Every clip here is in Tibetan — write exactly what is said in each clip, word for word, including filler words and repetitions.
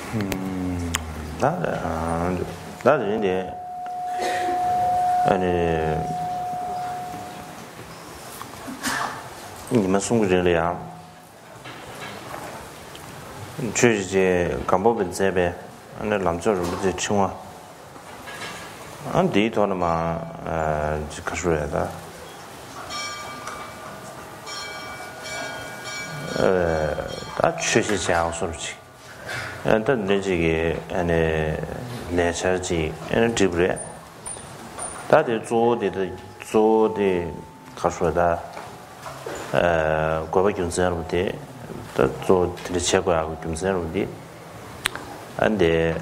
ད་ད་དེ་རིང་དེ་ཨ་ནི་ཉི་མ་གསུམ་གྱི་རིང་ལ་ཡང་ཆོས་ཀྱི་རྗེ་སྒམ་པོ་པས་མཛད་པའི་ཨ་ནི་ལམ་མཆོག་རིན་པོ་ཆེའི་ཕྲེང་བ། ཨ་འདིའི་ཐོག་ནས་མ་ཅིག་ག་ཞུ་ཡ་ད། ད་ཆོས་བཤད་བྱེད་ཡག་སོར་ཅིག་ཨ་ད་འདི་ཅིག་གི་ཨ་ནི་ལས་འཆར་ཅིག་ཨ་ནི་བསྒྲིགས་པ་རེད། ད་དེ་གཙོ་བོ་དེ་ད་གཙོ་བོ་དེ་ག་ཞུ་ད། དགོས་པ་རྒྱུ་མཚན་རུ་དེ་ད་གཙོ་བོ་དེ་འདྲ་བྱེད་དགོས་ཡག་གི་རྒྱུ་མཚན་རུ་དེ། ཨ་འདི་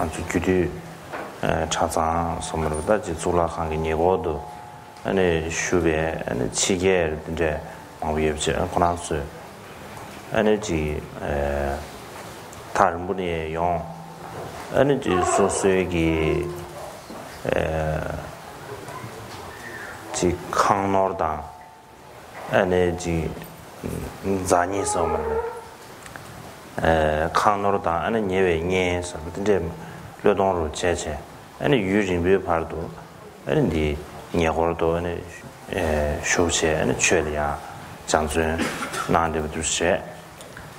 ང་ཚོ་རྒྱུད་སྟོད་གྲྭ་ཚང་སོ་མ་རུ་ད་ཅིག་གཙུག་ལག་ཁང་གི་ཉེ་འཁོར་དུ། ཨ་ནི་ཞུ་བའི་ཨ་ནི་ཕྱི་རྒྱལ་དེ་འདྲས་མང་པོ་ཡོད་པ་བྱས། ཁོ་རང་ཚོས་ཨ་ནི་ཅིག་ཐག་རིང་པོ་ནས་ཡོང་། ཨ་ནི་ཅིག་སོ་སོའི་གི་ཅིག་ཁང་ནོར་དང་ཨ་ནི་ཅིག་འཛག་བརྙན་སོགས་མ་རེད། ཁང་ནོར་དང་ཨ་ནི་ཉེ་བའི་གཉེན་སོགས་དེ་འདྲས་བློས་གཏོང་རུ་བྱས་བྱས། ཨ་ནི་ཡུན་རིང་པོའི་བར་དུ་ཨ་ནི་འདི་ཉེ་འཁོར་དུ་ཨ་ནི་བཞུགས་བྱས་ཨ་ནི་ཆོས་ལ་ཡང་སྦྱང་བརྩོན་གནང་བསྡད་པ་འདུག་བྱས།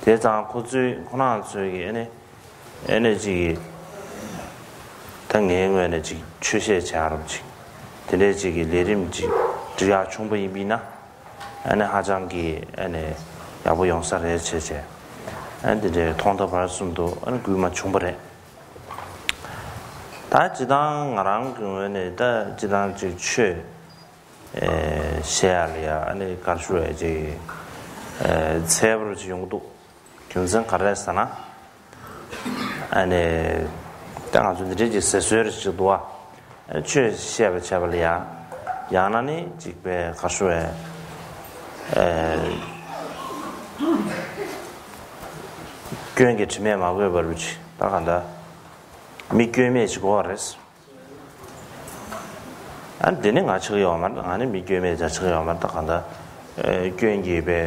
དེ་ཙང་ཁོ་ཚོས་ཁོ་རང་ཚོའི་གི་ཨ་ནི་ཨ་ནི་ཅིག་ད་ངའི་ངོས་ནས་ཅིག་ཆོས་བཤད་བྱ་རབས་ཅིག་དེ་འདྲས་ཅིག་གི་ལས་རིམ་ཅིག་སྒྲིག་ཡག་བྱུང་པ་ཡིན་པས་ན། ཨ་ནི་ཧ་ཅང་གི་ཨ་ནི་ཡག་པོ་ཡོང་ས་རེད་བྱས་བྱས། ཨ་ནི་དེ་འདྲའི་ཐོག་མཐའ་བར་གསུམ་དུ་ཨ་ནི་སྐུལ་མ་བྱུང་པ་རེད། ད་སྤྱིར་བཏང་ང་རང་གི་ངོས་ནས་ད་སྤྱིར་བཏང་ཅིག་ཆོས་བཤད་ཡ་ལ་ཡ་ཨ་ནི་ག་རེ་ཞུ་ཡ་ཅིག་ཚད་པར་ཅིག་ཡོང་གི་འདུག་རྒྱུ་མཚན་ག་རེ་རེད་ཟེར་ན། ཨ་ནི། ད་ང་ཚོ་འདི་འདྲའི་ཅིག་ཟེར་སྲོལ་རེ་ཞིག་འདུག་བ། ཆོས་བཤད་པ་བྱས་པ་ལ་ཡང་། ཡང་ན་ནི་ཅིག་པའི་ག་ཞུ་བས། སྐྱོན་གྱི་དྲི་མས་མ་གོས་པ་རུ་ཅིག་ད་ག་འདྲ། མི་སྐྱོན་མེད་ཅིག་དགོས་པ་རེད། ཨ་འདི་ནི་ང་ཆགས་ཡོད་མ་རེད། ང་ནི་མི་སྐྱོན་མེད་ཅག་ཆགས་ཡོད་མ་རེད། ད་གང་ལྟར་སྐྱོན་གྱི་པའི་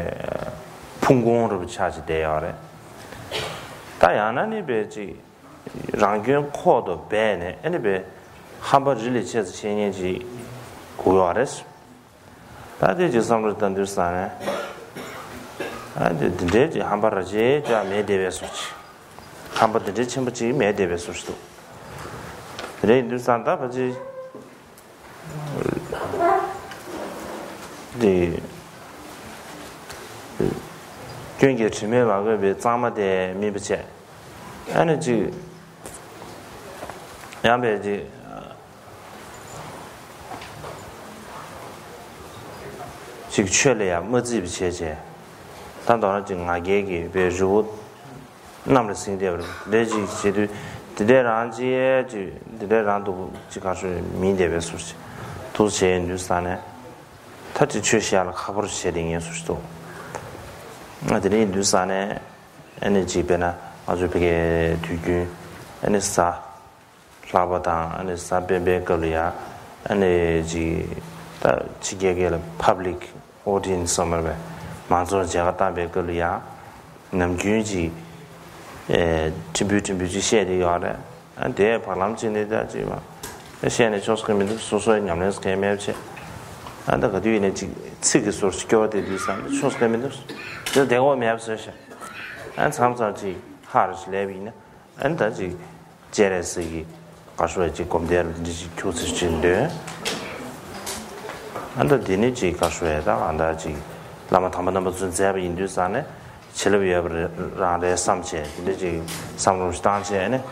ཕུང་ཁུངས་རུ་ཆགས་ཅིག་བསྡད་ཡོད་རེད། ད་ཡང་ན་ནི་པའི་ཅིག་རང་སྐྱོན་ཁོག་ཏུ་སྦས་ནས་ཨ་ནི་པའི་ཧམ་པ་རི་ལས་ཆེ་ཙམ་བཤད་མཁན་ཅིག་དགོས་ཡོད་རེད། ད་དེ་ཅིག་བསམ་བློ་བཏང་དུས་ཙང་ནས། ཨ་དེ་འདི་འདྲའི་ཅིག་ཧམ་པ་ར་ཅེ་ཅག་མེད་བསྡད་པའི་བཟོ་ཅིག་ཧམ་པ་འདི་འདྲའི་ཆེན་པོ་ཅིག་མེད་བསྡད་པའི་བཟོ་ཅིག་འདུག་དེ་འདྲ་ཡིན་དུས་ཙང་ད་ཕལ་ཆེར་དེ་སྐྱོན་གྱི་དྲི་མས་མ་གོས་པའི་གཙང་མ་དེ་སྨིན་པ་བྱས། ཨ་ནི་ཅིག་ཡང་པའི་ཅིག་ཅིག་ཆོས་ལ་ཡང་མ་བརྩིས་པ་བྱས་བྱས། ད་མདོར་ན་ཅིག་ང་རྒྱལ་གྱི་པའི་རི་བོ་གནམ་ལ་ཟིང་བསྡད་པ་རེད། ཅིག་བྱེད་དུས་དེ་འདྲས་རང་ཅིག་ཅིག་དེ་འདྲས་རང་འདུག་ཅིག་ག་ཞུ་མིན་བསྡད་པའི་ཟུར་ཅིག་ཐུགས་བྱས་ཡིན་དུས་ས་ནས། ད་ཅིག་ཆོས་བཤད་ཡ་ལ་ཁག་པོ་རུ་བྱས་ཏེ་ངས་ཟུར་ཅིག་འདུག་ཨ་དེ་འདྲས་ཡིན་དུས་ས་ནས། ཨ་ནི་ཅིག་དཔེར་ན་ང་ཚོ་བོད་སྐད་དུས་རྒྱུན་ཨ་ནི་གཟའ་ལྷག་པ་དང་ཨ་ནི་གཟའ་སྤེན་པའི་སྐབས་ལ་ཡ་ཨ་ནི་ཅིག་ད་ཕྱི་རྒྱལ་སྐད་ལ་public audience ཟེར་བ་རེད་པས། མང་ཚོགས་མཇལ་ཁ་བཏང་པའི་སྐབས་ལ་ཡ་ནམ་རྒྱུན་ཅིག་ཨེ་ཕྲན་བུ་ཕྲན་བུ་ཅིག་བཤད་བསྡད་ཡོད་རེད། ཨ་དེ་བར་ལམ་ཅིག་ནས་ད་ཅིག་མ་བཤད་ནས་ཆོག་ས་གི་མི་འདུག་སོ་སོའི་ཉམས་ལེན་ས་གི་མེད་པ་བྱས། ཨ་ད་ག་དུས་ཡིན་ནས་ཅིག་ཚིག་གི་ཟུར་ཅིག་སྐྱོར་བསྡད་དུས་ཙང་ཆོག་ས་གི་མི་འདུག་དེ་བདེ་བོ་མེད་པ་བཟོས་ཤག་ཨ་མཚམས་མཚམས་ཅིག་ཧ་རུ་ཞིག་ལས་པ་ཡིན་ན་ཨ་ནི་ད་ཅིག་སྤྱན་རས་གཟིགས་ཀྱི་ག་ཞུ་བའི་ཅིག་སྒོམ་བཟླས་རུ་འདི་ཅིག་ཁྱུག་ཙམ་ཅིག་འདོན། ཨ་ནི་ད་འདི་ནི་ཅིག་ག་ཞུ་བའི་ད་གང་ལྟར་ཅིག་བླ་མ་དམ་པ་རྣམ་པ་ཚོས་མཛད་པ་ཡིན་དུས་ཙང་ནས་བྱིན་རླབས་ཡོད་པ་རང་རེད་བསམ་བྱས་འདི་འདྲ་ཅིག་བསམ་བློ་ཞིག་བཏང་བྱས་ནས་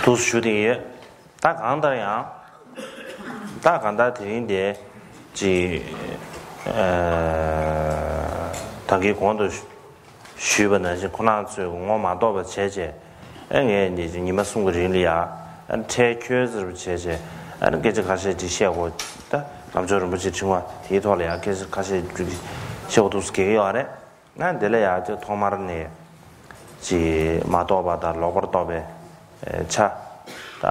འདུག་ཞུ་བསྡད་ཡོད། ད་གང་ལྟར་ཡང་། ད་གང་ལྟར་དེ་རིང་དེ་ཅིག་ད་གིན་གོང་དུ་ཞུས་པ་ནང་བཞིན་ཁོ་རང་ཚོས་ངོ་མ་གཏོགས་པ་བྱས་བྱས། ཨ་ངས་འདི་ཉི་མ་གསུམ་གྱི་རིང་ལ་ཡ། ཨ་ཁྲལ་ཁྱོད་ཟེར་བ་བྱས་བྱས། ཨ་སྐད་ཆ་ཁ་ཤས་ཅིག་བཤད་དགོས། ད་ལམ་མཆོག་རིན་པོ་ཆེའི་ཕྲེང་བ་དེའི་ཐོག་ལ་ཡ་སྐད་ཆ་ཁ་ཤས་ཅིག་བཤད་དགོས་འདུག་ཟེར་གྱི་ཡོད་རེད། ང་འདི་ལ་ཡང་ཅིག་ཐོག་མར་ནས་ཅིག་མ་རྟོགས་པ་དང་ལོག་པར་རྟོག་པའི་ཆ་ད་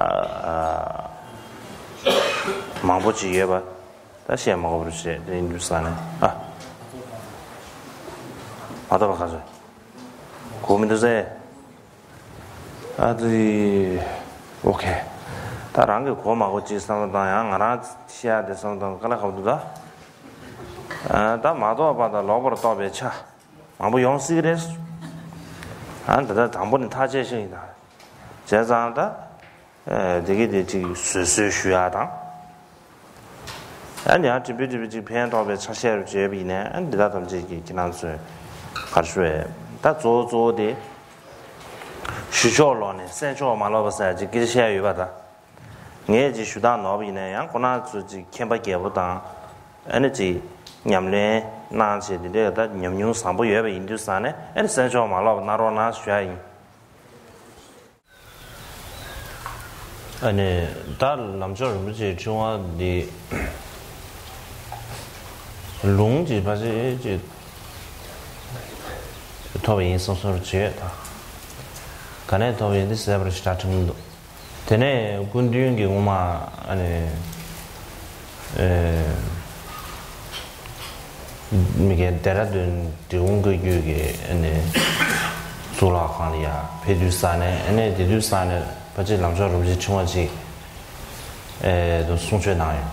མང་པོ་ཅིག་ཡོད་པ་ད་བཤད་མ་དགོས་པར་བཤད་དེ་ཡིན་དུས་ས་ནས་ཨ་མ་རྟོགས་པ་ག་ཚོད། གོ་མི་འདུག་ཟེར། ཨ་ཙི། ཨོ་ཁེ། ད་རང་གི་གོ་མ་གོ་ཅིག་བསམ་བློ་བཏང་ཡང་ང་རང་བཤད་ཡ་དེ་བསམ་བློ་བཏང་དཀའ་ལས་ཁག་པོ་འདུག་ད། ཨ་ད་མ་རྟོགས་པ་དང་ལོག་པར་རྟོག་པའི་ཆ་མང་པོ་ཡོང་སྲིད་ཀྱི་རེད། ཨ་ད་ལྟ་དང་པོ་ནས་ཐག་བཅད་ཤིག་ཡིན་ད། བྱས་ཙང་ད། ཨ་དེ་གི་དེ་ཅིག་བཟོད་གསོལ་ཞུ་ཡ་དང་། ཨ་ནི་ཡང་དྲིན་པས་དྲིན་པས་ཅིག་ཕན་ཐོགས་པའི་ཆ་ཤས་རུ་བྱས་པ་ཡིན་ནའི་ཨ་འདི་དག་ཐམས་ཅད་ཀྱིས་ཁྱེད་རང་ཚོས་ག་རེ་ཞུ་བས་ད་གཙོ་བོ་གཙོ་བོ་དེ། ཞུ་ཕྱོགས་ལོག་ནས་སེལ་ཕྱོགས་མ་ལོག་པ་ཟེར་ཅིག་སྐད་ཆ་བཤད་ཡོད་པ་ད། ངས་ཅིག་ཞུ་སྟངས་ནོར་བ་ཡིན་ནའི་ཡང་ཁོ་རང་ཚོས་ཅིག་མཁྱེན་པ་རྒྱལ་པོ་དང་། ཨ་ནི་ཅིག་ཉམས་ལེན་གནང་བྱས་འདི་འདྲའི་ད་ཉམས་མྱོང་བཟང་པོ་ཡོད་པ་ཡིན་དུས་ཙང་ནས་ཨ་ནི་སེལ་ཕྱོགས་མ་ལོག་པ་གནང་རོགས་གནང་ཞུ་ཡ་ཡིན། ཨ་ནི་ད་ལམ་མཆོག་རིན་པོ་ཆེའི་ཕྲེང་བ་འདི་ལུང་གི་ཕ་ཆེ་ཅིག་ཐོབ་ཡིན་བསམ་བསམ་བྱེད་ད། ག་ནས་ཐོབ་ཡིན་འདི་གསལ་པོར་ཞེ་དྲག་ཁྲིམས་མི་འདུག་དེ་ནས་སྐུ་མདུན་གྱི་ངོ་མ་ཨ་ནི། ཨེ། མི་གའི་ལྡེ་ར་ལྡུན་འབྲི་གུང་བཀའ་བརྒྱུད་ཀྱི་ཨ་ནི་གཙུག་ལག་ཁང་ལ་ཡ་ཕེབས་དུས་ས་ནས་ཨ་ནི་དེ་དུས་ས་ནས་ཕལ་ཆེར་ལམ་མཆོག་རིན་པོ་ཆེ་ཕྲེང་བ་ཅིག་ཨེ་དུ་གསུང་ཆོས་གནང་ཡོད།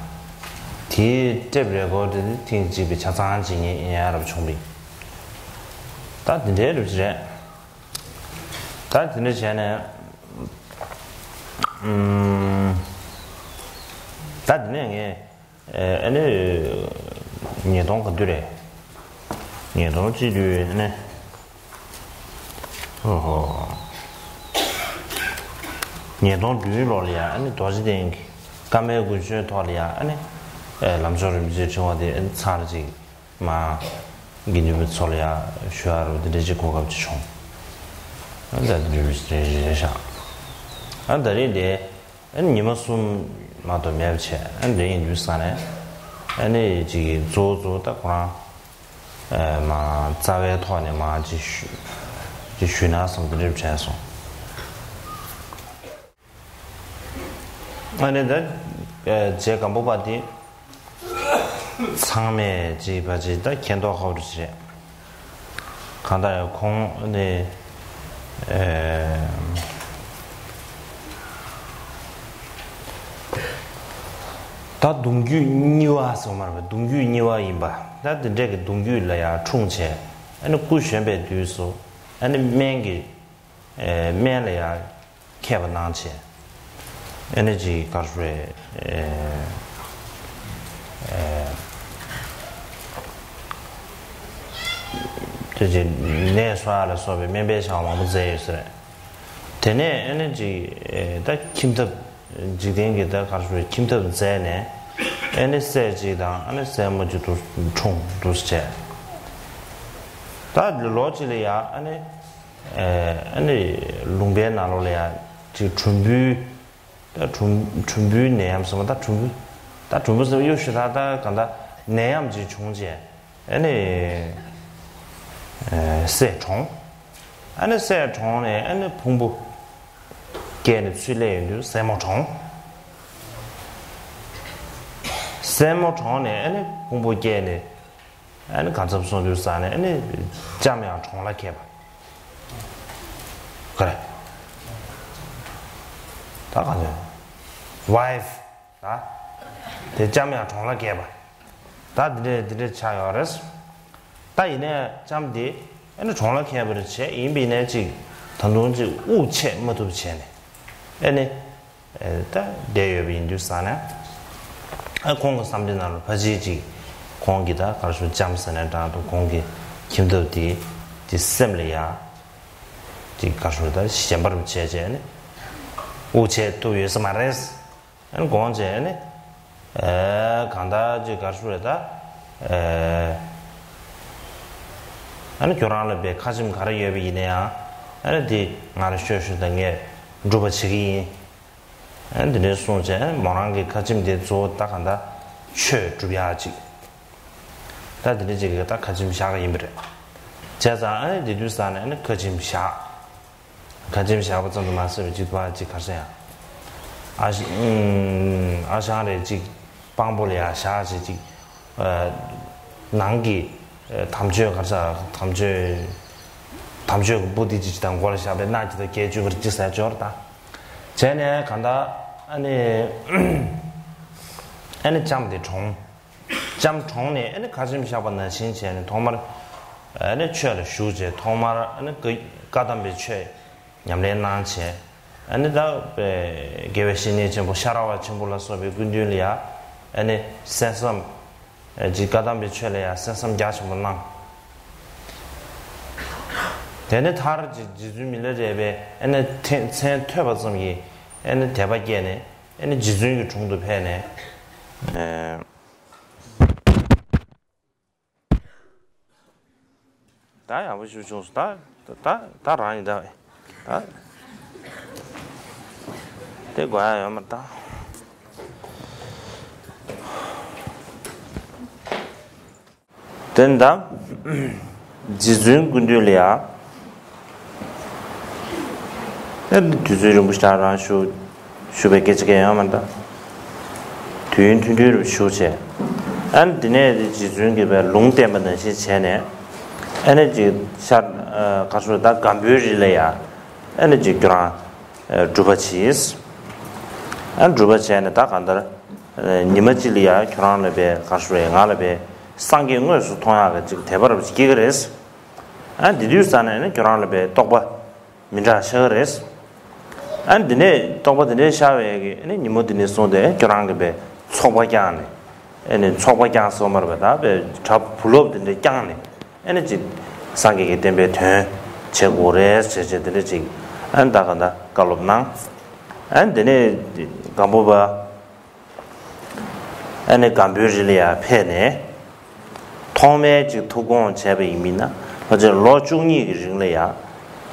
དེའི་ཊེབ་རེ་ཀོར་དེ་ཐེངས་གཅིག་པའི་ཆ་ཚང་གཅིག་ཉིད་ཡིན་ཡ་རབ་བྱུང་བས། ད་དེ་འདྲའི་རུ་ཅི་རེད། ད་དེ་འདྲ་བྱས་ནས་ཨུམ། ད་དེ་ནས་ངས། ཨ་ནི། ཉིས་སྟོང་ག་དུས་རེད། ཉིས་སྟོང་གཅིག་དུས་ཨ་ནི། ཨོ་ཧོ། ཉིས་སྟོང་བདུན་ལོ་ལ་ཡ་ཨ་ནི་རྡོ་རྗེ་གདན་གྱི་བཀའ་མའི་དགོངས་བཞེད་ཐོག་ལ་ཡ་ཨ་ནི། ལམ་མཆོག་རིན་པོ་ཆེའི་ཕྲེང་བ་དེ་ཨ་ནི་ཚར་ཅིག་མ། དགེ་འདུན་པའི་ཚོགས་ལ་ཡ་ཞུ་ཡ་རུ་དེ་འདྲ་ཅིག་གོ་སྐབས་ཅིག་བྱུང་། ཨ་ནི་ད་དེ་འདྲ་རེད་ཤག་ཨ་ནི་ད་རེས་དེ། ཨ་ནི་ཉི་མ་གསུམ་མ་གཏོགས་མེད་པ་བྱས་ཨ་ནི་དེ་ཡིན་དུས་ས་ནས་ཨ་ནི་ཅིག་གཙོ་བོ་གཙོ་བོ་ད་ཁོ་རང་ཨ་མ་རྩ་བའི་ཐོག་ནས་མ་ཅིག་ཞུ་ཅིག་ཞུས་ན་བསམ་དེ་འདྲ་དྲན་སོང་། ཨ་ནི་ད་ཨ་རྗེ་སྒམ་པོ་པ་དེ། ཚང་མས་ཅིག་བ་ཅིག་ད་མཁྱེན་རྟོགས་ཁག་པོ་ཞིག་རེད། གང་ལྟར་ཁོང་ནི་ཨེ་ད་གདུང་རྒྱུད་གཉིས་པ་སོང་མ་རེད་པ། གདུང་རྒྱུད་གཉིས་པ་ཡིན་པ། ད་དེ་འདྲས་ཀྱི་གདུང་རྒྱུད་ལ་ཡང་འཁྲུངས་བྱས་ཨ་ནི་སྐུ་གཞོན་པའི་དུས་སུ་ཨ་ནི་སྨན་གྱི་ཨེ་སྨན་ལ་ཡང་མཁས་པ་གནང་བྱས། ཨ་ནི་ཅིག་ག་རེ་ཟེར། ཨེ་ཨེ་དེ་ཅིག་ནད་གསོ་ཡ་ལ་སོགས་པའི་སྨན་པའི་བྱ་བ་མང་པོ་མཛད་ཡོད་ས་རེད། དེ་ནས་ཨ་ནི་ཅིག་ཨེ་ད་ཁྱིམ་ཐབ་འཇིག་རྟེན་གྱི་ད་ག་རེ་ཟེར་ཁྱིམ་ཐབ་མཛད་ནས་ཨ་ནི་སྲས་གཅིག་དང་ཨ་ནི་སྲས་མོ་གཅིག་ཏུ་འཁྲུངས་འདུག་བྱས། ད་ལོ་གཅིག་ལ་ཡ་ཨ་ནི། ཨ་ནི་ལུང་པའི་ནང་ལོགས་ལ་ཡང་ཅིག་གྲུམ་བུའི། ད་གྲུམ་གྲུམ་བུའི་ནད་ཡམས་ཟེར་བ་ད་གྲུམ་བུ། ད་གྲུམ་བུ་ཟེར་བ་གཡོ་ཞུ་ད་ད་ག་ད་ནད་ཡམས་ཅིག་བྱུང་རྗེས་ཨ་ནི། སྲས་གྲོངས། ཨ་ནི་སྲས་གྲོངས་ནས་ཨ་ནི་ཕུང་པོ་སྐྱེས་ནས་ཚུར་སླེབས་ཡོང་དུས་སྲས་མོ་གྲོངས། སྲས་མོ་གྲོངས་ནས་ཨ་ནི་ཕུང་པོ་སྐྱེས་ནས། ཨ་ནི་གང་འཚམ་སོང་དུས་ས་ནས་ཨ་ནི་ལྕམ་ཡང་གྲོངས་ལ་ཁད་པ། ག་རེ། ད་གང་འཚམ། ཝའི་ཕི། ད། དེ་ལྕམ་ཡང་གྲོངས་ལ་ཁད་པ། ད་འདི་འདྲས་འདི་འདྲས་ཆགས་ཡོད་རེད། ད་ཡིན་ནའི་ལྕམ་དེ་ཨ་ནི་གྲོངས་ལ་ཁད་པ་རེད་བྱས་ཡིན་པ་ཡིན་ནའི་ཅིག་ད་དུང་ཅིག་དབུགས་ཆད་མ་ཐུབ་བྱས་ནས་ཨ་ནི། ད་བསྡད་ཡོད་པ་ཡིན་དུས་ཙང་ནས། ཨ་ཁོང་གི་བསམ་གཏན་ནང་ལ་ཕལ་ཆེར་ཅིག་ཁོང་གི་ད་གར་ཞུ་ལྕམ་ཟེར་ནས་འདྲ་འདུག་ཁོང་གི་ཁྱིམ་ཐབ་དེ་དེ་སེམས་ལ་ཡ་ཅིག་གར་ཞུ་ད་ཞེན་པར་བྱས་བྱས་ནས་དབུགས་ཆད་ཐུབ་ཡོད་ས་མ་རེད། ཨ་ནི་དགོངས་བྱས་ནས་ཨ་གང་ལྟར་ཅིག་གར་ཞུ་རེད་ད། ཨ་ནི་ཁྱོད་རང་ལ་བའི་ཁ་ཆེམས་ག་རེ་ཡོད་པ་ཡིན་ན་ཡང་ཨ་ནི་དེ་ང་ལ་ཤོད་ཤོད་ད་ངས་སྒྲུབ་པ་བྱེད་ཀྱི་ཡིན། ཨ་འདི་འདྲའི་གསུངས་བྱས་མོ་རང་གི་ཁ་ཆེམས་དེ་གཙོ་བོ་ད་ག་འདྲ་ཆོས་སྒྲུབ་ཡག་ཅིག་ད་འདི་འདྲ་ཅིག་གི་ད་ཁ་ཆེམས་བཞག་གི་ཡིན་པ་རེད། བྱས་ཙང་ཨ་ནི་དེ་དུས་ས་ནས་ཨ་ནི་ཁ་ཆེམས་བཞག་ཁ་ཆེམས་བཞག་པ་ཙམ་དུ་མ་ཟད་པའི་ཅིག་ཏུ་བ་ཅིག་གར་སོང་ཡང་། ཨ་ཞང་རེད་ཅིག་དཔང་པོ་ལ་ཡང་བཞག་བྱས་ཅིག་ནང་གི་དམ་ཆོས་གར་ས་དམ་ཆོས། དམ་ཆོས་ཀྱི་པོ་ཏི་ཅིག་དང་མགོ་ལ་བཞག་པའི་སྣ་གཅིག་དང་སྐད་ཅིག་བར་གཅིག་ཟེར་འབྱོར་དང་། བྱས་ནས་གང་ལྟར་ཨ་ནི་ཨ་ནི་ལྕམ་དེ་གྲོངས། ལྕམ་གྲོངས་ནས་ཨ་ནི་ཁ་ཆེམས་བཞག་པ་ནང་བཞིན་བྱས་ནས་ཐོག་མར་ཨ་ནི་ཆོས་ལ་ཞུགས་བྱས། ཐོག་མར་ཨ་ནི་བཀའ་བཀའ་གདམས་པའི་ཆོས་ཉམས་ལེན་གནང་བྱས། ཨ་ནི་ད་དགེ་བའི་བཤེས་གཉེན་ཆེན་པོ་ཤ་ར་བ་ཆེན་པོ་ལ་སོགས་པའི་སྐུ་མདུན་ལ་ཡང་ཨ་ནི་གསན་བསམ། ཨ་ཅིག་བཀའ་གདམས་པའི་ཆོས་ལ་ཡང་གསན་བསམ་རྒྱ་ཆེན་པོ་གནང་། དེ་ནས་མཐར་རྗེ་རྗེ་བཙུན་མི་ལ་རས་པས་ཨ་ནི་མཚན་ཐོས་པ་ཙམ་གྱིས་ཨ་ནི་དད་པ་སྐྱེས་ནས་ཨ་ནི་རྗེ་བཙུན་གྱི་དྲུང་དུ་ཕེབས་ནས། ཨེ། ད་ཡག་པོ་ཞུ་བྱུང་སོང་། ད་ད་ད་རང་ཡིན་ད། ད་དེ་དགོས་ཡ་ཡོད་མ་རེད་ད། དེ་ད་རྗེ་བཙུན་སྐུ་མདུན་ལ་ཡ། ཨེ་དུས་ཚོད་རིང་པོ་ཞིག་རང་ཞུ། ཞུ་བའི་སྐད་ཆ་གང་ཡང་མ་འདུག་དུས་ཡུན་ཐུང་ཐུང་རུ་ཞུ་བྱས། ཨ་ནི་འདི་ནས་རྗེ་བཙུན་གྱིས་པའི་ལུང་བསྟན་པ་ནང་བཞིན་བྱས་ནས། ཨ་ནི་ཅིག་ཤར་ག་སོ་ད་སྒམ་པོའི་རི་ལ་ཡ། ཨ་ནི་ཅིག་ཁྱོད་རང་སྒྲུབ་པ་གྱིས། ཨ་ནི་སྒྲུབ་པ་བྱས་ནས་ད་གང་ལྟར་ཉི་མ་གཅིག་ལ་ཡ་ཁྱོད་རང་ལ་པའི་ག་སོ་ང་ལ་པའི་སངས་རྒྱས་དངོས་སུ་མཐོང་ཡག་གི་ཅིག་དད་པ་རབ་ཅིག་སྐྱེ་གི་རེད། ཨ་ནི་དེ་དུས་ཙ་ནས་ཨ་ནི་ཁྱོད་རང་ལ་པའི་རྟོགས་པ། མི་འདྲ་ཤར་གི་རེད། ཨ་ནི་འདི་ནས་རྟོགས་པ་འདི་འདྲའི་ཤར་བའི་གི་ཨ་ནི་ཉིན་མོ་འདི་ནས་བཟུང་སྟེ་ཁྱོད་རང་གི་པའི་ཚོགས་པ་བསྐྱངས་ནས། ཨ་ནི་ཚོགས་པ་བསྐྱངས་སོང་མ་རེད་པ། ད་པའི་གྲྭ་བུ་སློབ་འདི་འདྲ་བསྐྱངས་ནས་ཨ་ནི་ཅིག་སངས་རྒྱས་ཀྱི་བསྟན་པའི་དོན་བྱེད་དགོས་རེད་བྱས་བྱས་འདི་འདྲ་ཅིག་ཨ་ནི་ད་ག་ད་བཀའ་སློབ་གནང་། ཨ་ནི་འདི་ནས་སྒམ་པོ་པ། ཨ་ནི་སྒམ་པོའི་རི་ལ་ཡར་ཕེབས་ནས། ཐོག་མའི་ཅིག་ཐུགས་དགོངས་བྱས་པ་ཡིན་མིན་ན་ལོ་ཅིག་ལོ་བཅུ་གཉིས་ཀྱི་རིང་ལ་ཡང་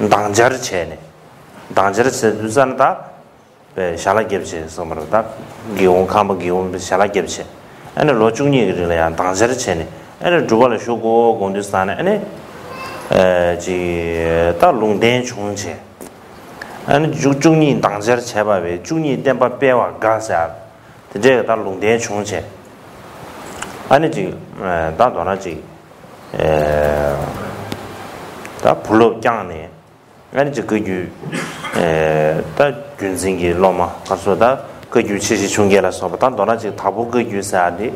སྡང་སྦྱར་བྱས་ནས། སྡང་སྦྱར་བྱས་དུས་ཙམ་ན་ད་པའི་ཞལ་ལག་བརྒྱབ་བྱས་སོང་བ་རེད། ད་སྒེའུ་ཁུང་ཁང་པ་སྒེའུ་ཁུང་ཞལ་ལག་བརྒྱབ་བྱས། ཨ་ནི་ལོ་བཅུ་གཉིས་ཀྱི་རིང་ལ་ཡང་སྡང་སྦྱར་བྱས་ནས་ཨ་ནི་སྒྲུབ་པ་ལ་ཞུགས་དགོས་དགོངས་དུས་ཙམ་ན་ཨ་ནི་ཅིག་ད་ལུང་བསྟན་བྱུང་བྱས། ཨ་ནི་བཅུ་བཅུ་གཉིས་སྡང་སྦྱར་བྱས་པ་བས་བཅུ་གཉིས་བསྟན་པ་སྤེལ་བ་དགའ་ཟེར། དེ་འདྲའི་ད་ལུང་བསྟན་བྱུང་བྱས། ཨ་ནི་ཅིག་ད་མདོར་ན་ཅིག་ད་བུ་སློབ་བསྐྱངས་ནས་ཨ་ནི་ཅིག་བཀའ་བརྒྱུད་ད་བརྒྱུད་འཛིན་གྱི་སློབ་མ་ག་སོ་ད་བཀའ་བརྒྱུད་ཆེ་བཞི་ཆུང་བརྒྱད་ལ་སོགས་པ་ད་མདོར་ན་ཅིག་དྭགས་པོ་བཀའ་བརྒྱུད་ཟེར་ཡ་དེ་